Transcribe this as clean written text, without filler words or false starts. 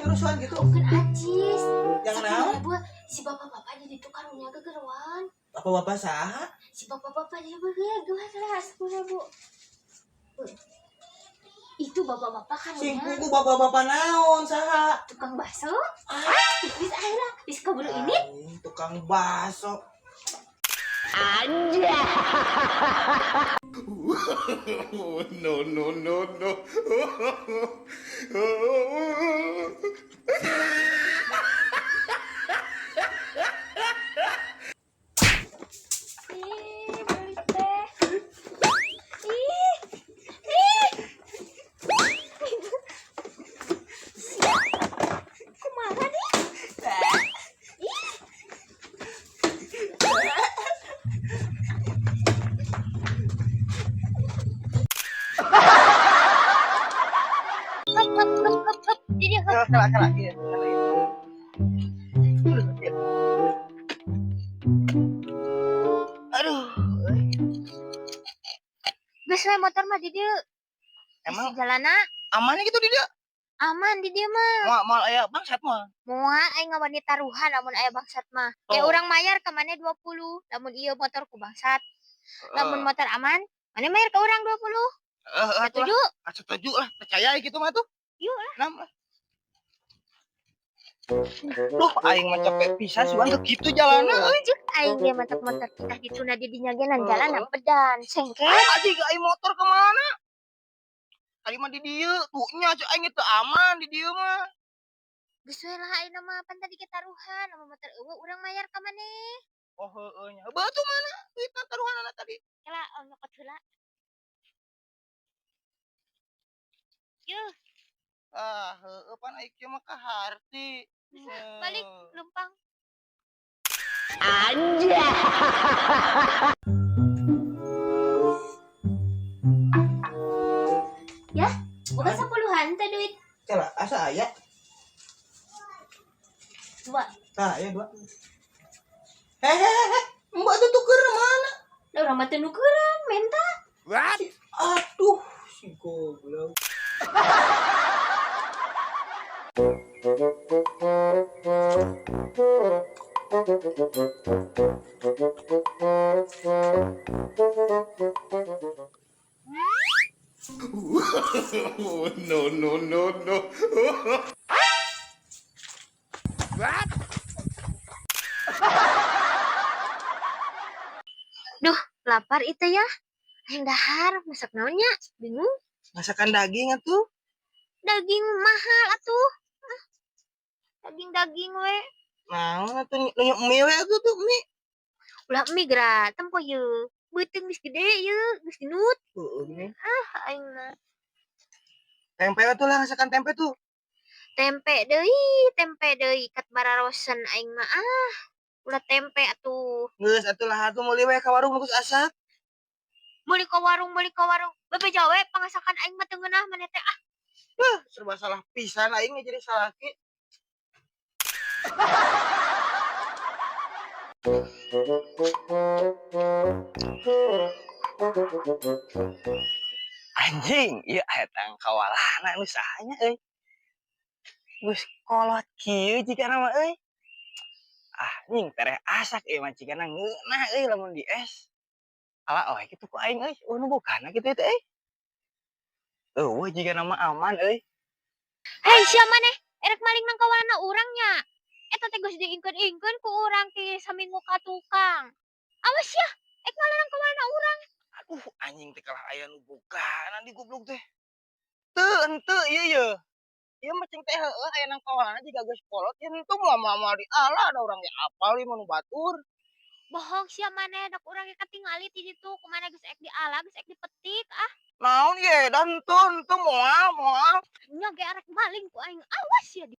Rusuhan gitu. Bukan acis. Yang naon? 10.000 si bapak-bapak di ditu karunya gegeroan. Bapak-bapak saha? Si bapak-bapak di gegeroan lah 10.000. Itu bapak-bapak Sing karunya. pugu bapak-bapak naon saha? Tukang bakso. Geus ayeuna geus keburu ini. Anjing, tukang bakso. Anjay. No, no, no, no. Ih, beli teh. Ih. Ih. Siap. Kumaha nih? Ih. Hop, hop, hop, hop, hop. Jadi hop. Kela kela kela. Iya, kela, iya. Iya. Aduh. Geus we motor mah di dieu. Emang Di jalana amannya gitu di dieu? Aman di dieu mah. Moal moal aya bangsat moal. Moal, aing ngawani taruhan lamun aya bangsat mah. Kayak Oh. urang mayar ka maneh 20, lamun ieu motor ku bangsat. Lamun motor aman, maneh mayar ka urang 20. Heeh, atuh lah. Setuju? Ah, setuju lah, percaya gitu mah tuh. Yuk lah. Nam lah. Duh, aing mah capek pisan sugan teu kitu jalanna euy. Cek aing ge matak motor kita dituna di dinya ge nan jalan pedan, sengket. Aji aing motor kemana? Tadi mah di dieu, tuh nya cek aing teu aman di dieu mah. Geus we lah ayeuna mah, pan tadi ge taruhan, lamun motor euweuh urang mayar ka maneh. Oh heueuh nya. Beuh tuh mana? Duitna taruhanana tadi. Kela oh, nyokot heula. Yuh, Ah, heueuh pan aing kieu mah kaharti. Balik lempang. Anjay. Ya, bukan 10-an teh duit. Kela asa aya? Dua. Tah, aya dua. Hehehe, mbak tuh tuker mana? Lah urang mah teu nukeran, menta. What? Aduh, si goblok. No, no, no, no. What? Duh, lapar itu ya. Aing dahar, masak naonnya? Bingung. Masakan daging atuh. Daging mahal atuh. Ah, daging-daging we. Naon atuh nu mie we atuh tuh mie. Ulah mie geura, tempo ye. Beuteung geus gede ye, geus gendut. Heeh gini. Ah, aing mah. Tempe atuh lah, masakan tempe tuh. Tempe deui, tempe deui kat bararosen aing mah ah. Ulah tempe atuh. Geus atuh lah atuh meuli we ka warung geus asak. Meuli ka warung, meuli ka warung. Bebeja we pangasakan aing mah teu ngeunah maneh teh ah. Huh, serba salah pisan aing jadi salaki. Anjing, ieu eta kawalana nu sahanya euy. Geus kolot kieu jigana mah euy. Ah, nying tereh asak ieu mah jigana ngeunah euy lamun di es. Ala oh kitu ku aing euy, eueuh nu bogana kitu teh euy. Eueuh jigana mah aman euy. Hei, sia maneh, erek maling nang kawalana urang nya. Eta teh geus diingkeun-ingkeun ku urang ti saminggu ka tukang. Awas ya, ek malah nang kawalana urang. Aduh, anjing teh kalah aya nu bogana di goblok teh. Teu henteu ieu ye. Ieu mah cing teh heueuh aya nang kawalana jiga geus kolot ieu henteu moal moal di ala da urang ge apal ieu mah nu batur. Bohong sia maneh, dak urang ge katingali ti ditu kumaha geus ek di ala, geus ek dipetik ah. Naon ye, da henteu henteu moal moal. Nya ge arek maling ku aing, awas ya di.